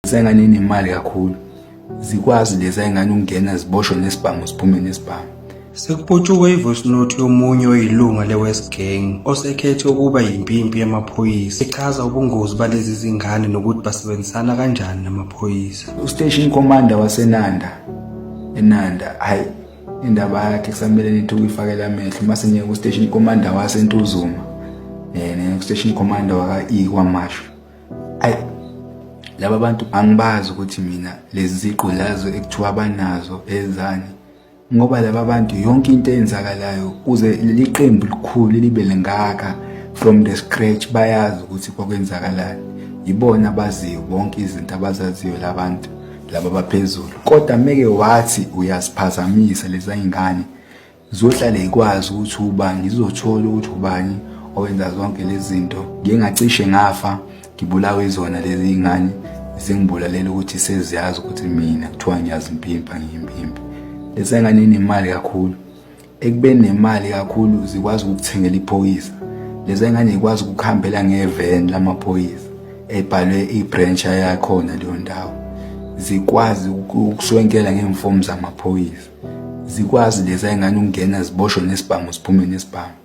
Lezayingane inemali kakhulu. Zikwazi lezayingane ukungena ziboshwe nesibhamu ziphume nesibhamu. Sekuputshuke i-voice note yomunye oyilunga le-West Gang osekhethe ukuba yimpimpi yamaphoyisa echaza ubungozi balezi zingane nokuthi basebenzisana kanjani namaphoyisa. U-station commander waseNanda, eNanda, hhayi indaba yakhe kusamele nithi ukuyifakela amehlo mase niye ku-station commander waseNtuzuma um ku-station commander waka-E kwaMashu. Ayi laba bantu angibazi ukuthi mina lezi ziqu lazo ekuthiwa banazo ezani ngoba laba bantu yonke into eyenzakalayo kuze leli qembu likhulu libe lingaka from the scratch bayazi ukuthi kwakwenzakalani yibona abaziyo bonke izinto abazaziyo labantu laba baphezulu kodwa meke wathi uyaziphazamisa leza ingane Ziyohlale ikwazi ukuthi ubani, zizothola ukuthi ubani owenza zonke lezi zinto. Ngike ngacishe ngafa ngibulawe izona lezi ngane zingibulalela ukuthi seziyazi ukuthi mina kuthiwa ngiyazimpimpa ngiyimpimpi. Lezi ngane inemali kakhulu. Ekubeni nemali kakhulu zikwazi ukukuthengela iphoyisa. Lezi ngane zikwazi ukukuhambela ngeveni lamaphoyisa ebhalwe i-branch yakhona leyo ndawo. Zikwazi ukuswenkela ngemfomu zamaphoyisa. Zikwazi lezi ayingane ukungena ziboshwe nesibhamu ziphume nesibhamu.